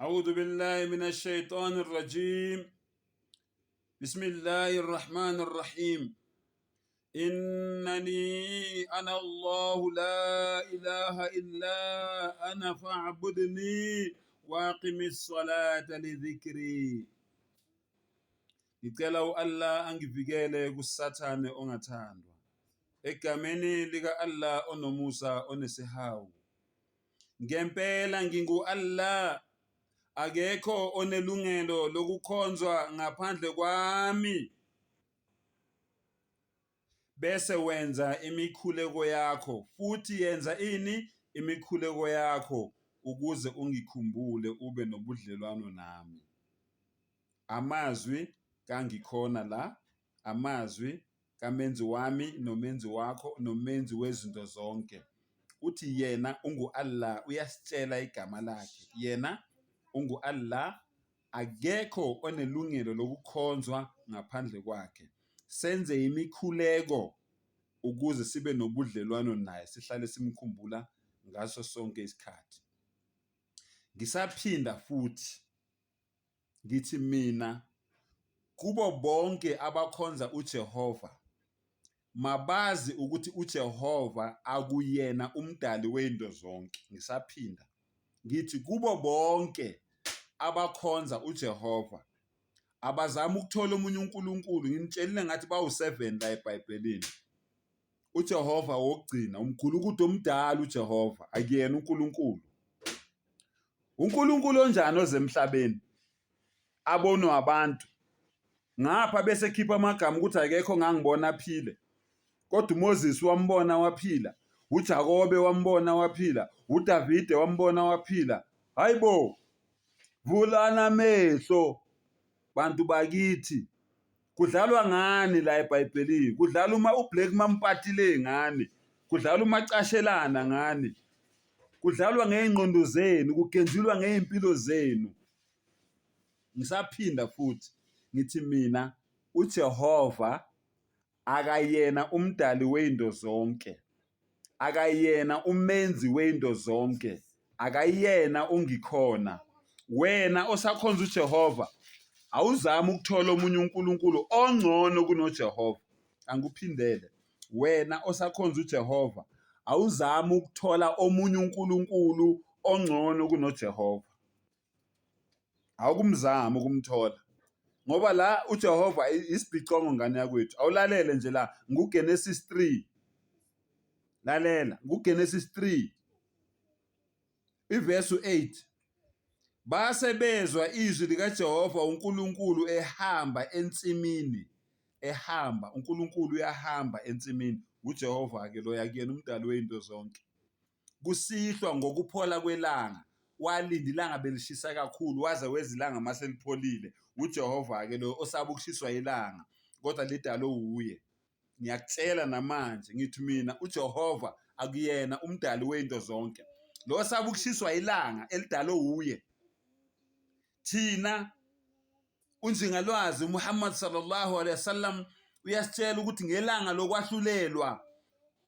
أعوذ بالله من الشيطان الرجيم بسم الله الرحمن الرحيم إنني أنا الله لا إله إلا أنا فاعبدني وأقم الصلاة لذكري. Ngicela u-Allah angivikele kuSathane ongathandwa. Egameni lika-Allah onomusa onesihawu. Ngempela ngingu-Allah, akekho onelungelo lokukhonzwa ngaphandle kwami. Bese wenza imikhuleko yakho futhi yenza ini? Imikhuleko yakho ukuze ungikhumbule ube nobudlelwano nami. Amazwi kangikhona la, amazwi kaMenzi wami noMenzi wakho noMenzi wezinto zonke. Uthi yena ungu-Allah, uyasitshela igama lakhe. Yena ungu-Allah, akekho onelungelo lokukhonzwa ngaphandle kwakhe. Senze imikhuleko ukuze sibe nobudlelwano naye, sihlale simkhumbula ngaso sonke isikhathi. Ngisaphinda futhi ngithi mina kubo bonke abakhonza uJehova mabazi ukuthi uJehova akuyena umdali wezinto zonke. Ngisaphinda ngithi kubo bonke abakhonza uJehova abazama ukuthola omunye uNkulunkulu. Nginitshelile ngathi bawu-7 la eBhayibhelini. UJehova wokugcina, umgulukudu omdala uJehova, akuyena uNkulunkulu. UNkulunkulu onjani oze emhlabeni abonwa abantu ngapha bese khipha amagama ukuthi akekho ngangibona aphile kodwa uMoses wambona waphila, uJakobe wambona waphila, uDavide wambona waphila. Hayibo, vulana amehlo bantu bakithi, kudlalwa ngani la eBhayibhelini? Kudlala uma uBlack Mampatile ngani? Kudlala umacashelana ngani? Kudlalwa ngey'ngqondo zenu, kugenjulwa ngey'mpilo zenu. Ngisaphinda futhi ngithi mina uJehova akayena umdali wezinto zonke, akayena umenzi wezinto zonke, akayena ungikhona. Wena osakhonza uJehova awuzami ukuthola omunye uNkulunkulu ongcono kunoJehova. Angikuphindele. Wena osakhonza uJehova awuzami ukuthola omunye uNkulunkulu ongcono kunoJehova. Awukumzami ukumthola ngoba la uJehova isibhicongo ngane yakwethu. Awulalele nje la nguGenesis 3. Lalela nguGenesis 3 ivesi 8. Base bezwa izwi likaJehova uNkulunkulu ehamba ensimini, ehamba, uNkulunkulu uyahamba ensimini. UJehova-ke loyo akuyena umdali wezinto zonke. Kusihlwa ngokuphola kwelanga, walinda ilanga belishisa kakhulu waze weza ilanga mase lipholile. UJehova-ke loyo osaba ukushiswa ilanga kodwa lidalwe wuye. Ngiyakutshela namanje ngithi mina uJehova akuyena umdali wezinto zonke. Lo osaba ukushiswa ilanga elidalwe wuye. Thina uNjingalwazi uMuhammad sallallahu alaihi wasallam uyasitshela ukuthi ngelanga lokwahlulelwa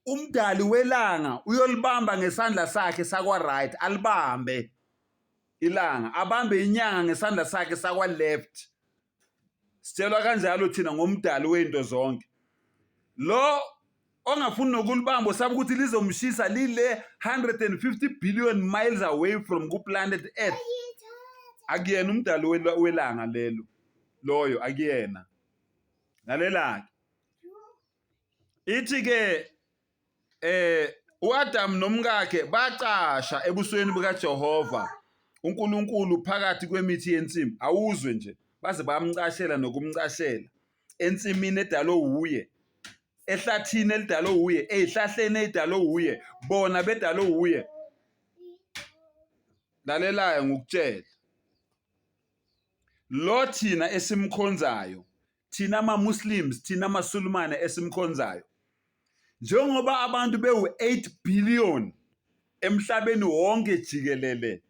umdali welanga uyolibamba ngesandla sakhe sakwa-right, alibambe ilanga, abambe inyanga ngesandla sakhe sakwa-left. Sitshelwa kanjalo thina ngomdali wezinto zonke. Lo ongafuni nokulibamba usaba ukuthi lizomshisa lile 150 billion miles away from ku-planet Earth. Akuyena umdali welanga lelo, loyo akuyena. Lalela-ke, ithi-ke uAdam nomkakhe bacasha ebusweni bukaJehova uNkulunkulu phakathi kwemithi yensimu. Awuzwe nje, baze bamcashela nokumcashela ensimini edalwe wuye, ehlathini elidalwe wuye, ey'hlahleni ey'dalwe wuye, bona bedalwe wuye. Lalelayo ngikutshele, lo thina esimkhonzayo, thina ama-Muslims, thina amaSulumane esimkhonzayo, njengoba abantu bewu-8 billion emhlabeni wonke jikelele,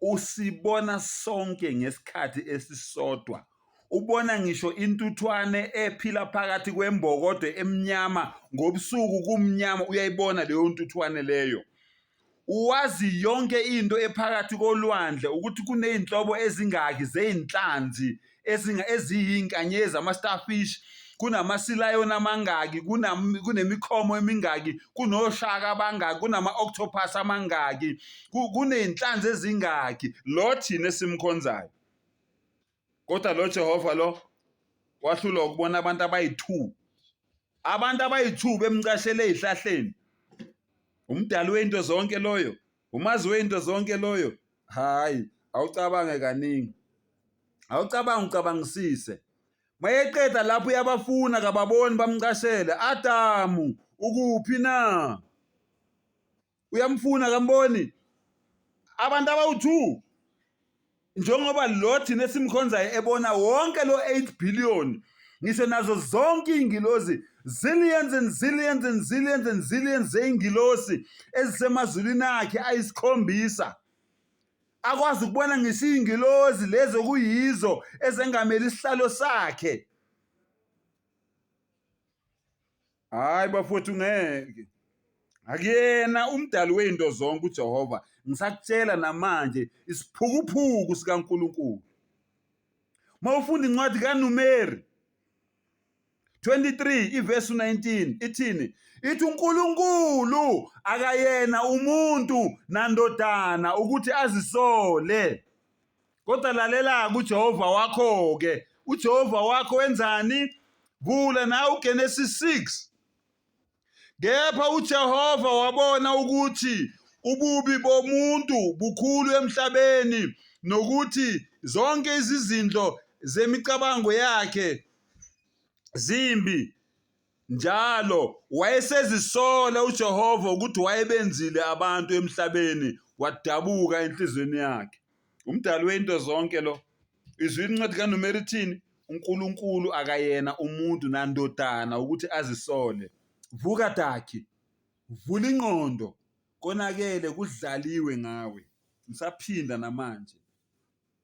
usibona sonke ngesikhathi esisodwa. Ubona ngisho intuthwane ephila phakathi kwembokodo emnyama ngobusuku kumnyama, uyayibona leyo ntuthwane leyo. Uwazi yonke into ephakathi kolwandle ukuthi kuney'nhlobo ezingaki zey'nhlanzi eziyinkanyezi, ama-starfish, kunamasilayoni amangaki, kunemikhomo emingaki, kunoshaka abangaki, kunama-octopus amangaki, kuney'nhlanzi ezingaki. Lo thina esimkhonzayo. Kodwa lo Jehova lo wahlulwa ukubona abantu abayi-2. Abantu abayi-2 bemcashele ey'hlahleni. Umdali wey'nto zonke loyo, umazi wey'nto zonke loyo. Hhayi, awucabange kaningi. Awucabange ucabangisise. Mayeqeda lapho uyabafuna kababoni bamcashele. Adamu, ukuphi na? Uyamfuna kamboni. Abantu abawu-2 njengoba lo thina esimkhonzayo ebona wonke lo 8 billion ngisho nazo zonke iy'ngilozi zillions and zillions and zillions and zillions zey'ngilosi ezisemazulwini akhe ayisikhombisa akwazi ukubona ngisho iy'ngilozi lezi okuyizo ezengamele isihlalo sakhe. Hayi bafowethu ngeke. Akuyena umdali wezinto zonke uJehova. Ngisakutshela namanje isiphukuphuku sikaNkulunkulu. Uma ufunda incwadi kaNumeri 23 ivesi 19 ithini? Ithi uNkulunkulu akayena umuntu nandodana ukuthi azisole. Kodwa lalela kuJehova wakho-ke. UJehova wakho wenzani? Vula nawe uGenesis 6. Kepha uJehova wabona ukuthi ububi bomuntu bukhulu emhlabeni nokuthi zonke izizindlo zemicabango yakhe zimbi njalo. Wayesezisola uJehova ukuthi wayebenzile abantu emhlabeni, wadabuka enhliziyweni yakhe. Umdali wento zonke lo. Izwi incwadi kaNumeri ithini? UNkulunkulu akayena umuntu nandodana ukuthi azisole. Vuka Daki, vula ingqondo, konakele kudlaliwe ngawe. Ngisaphinda namanje.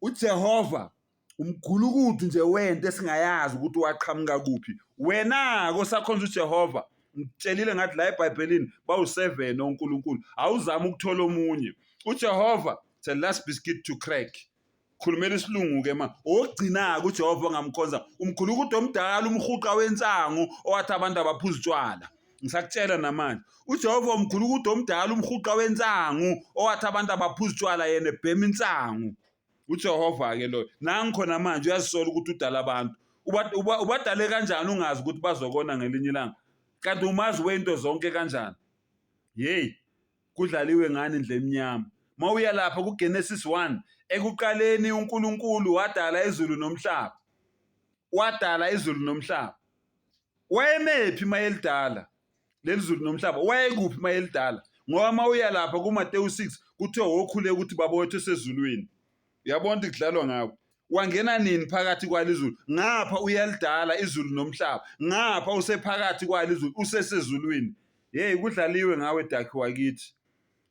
UJehova umgulukudu nje wento esingayazi ukuthi waqhamuka kuphi. Wena-ke osakhonza uJehova, ngikutshelile ngathi la eBhayibhelini bawu-seven onkulunkulu, awuzame ukuthola omunye. UJehova, it's a last biscuit to crack. Khulumela isilungu-ke ma. Owokugcina-ke uJehova ongamkhonza, umgulukudu omdala, umhuqa wensangu owathi abantu abaphuza utshwala. Ngisakutshela namanje. UJehova umgulukudu omdala, umhuqa wensangu owathi abantu abaphuza utshwala yena ebhema insangu. UJehova-ke loyo. Nangu khona manje uyazisola ukuthi udala abantu. Ubadale kanjani ungazi ukuthi bazokona ngelinye ilanga? Kanti umazi wento zonke kanjani? Yeyi, kudlaliwe ngani ndle emnyama. Mawuya lapha kuGenesis 1, ekuqaleni uNkulunkulu wadala izulu nomhlaba. Wadala izulu nomhlaba. Wayemephi mayelidala leli zulu nomhlaba? Wayekuphi mayelidala? Ngoba uma uya lapha kuMateyu 6 kuthiwa wokhuleka ukuthi Baba wethu osezulwini. Uyabona ukuthi kudlalwa ngawe. Wangena nini phakathi kwalo izulu? Ngapha uyalidala izulu nomhlaba, ngapha usephakathi kwalo izulu, usesezulwini. Hey, kudlaliwe ngawe Daki wakithi.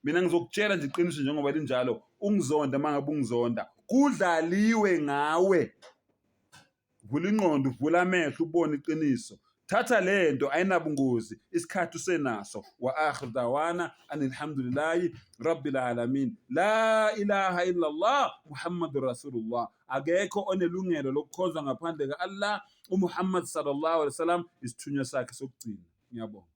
Mina ngizokutshela nje iqiniso njengoba linjalo, ungizonda uma ngabe ungizonda. Kudlaliwe ngawe. Vula ingqondo, uvule amehlo ubone iqiniso. Thatha le nto ayinabungozi, isikhathi usenaso. Wa akhir dawana anilhamdulillahi rabbil alamin. La ilaha illallah Muhammadur Rasulullah. Akekho onelungelo lokukhonza ngaphandle ka-Allah. UMuhammad sallallahu alaihi wasallam isithunywa sakhe sokugcina. Ngiyabonga.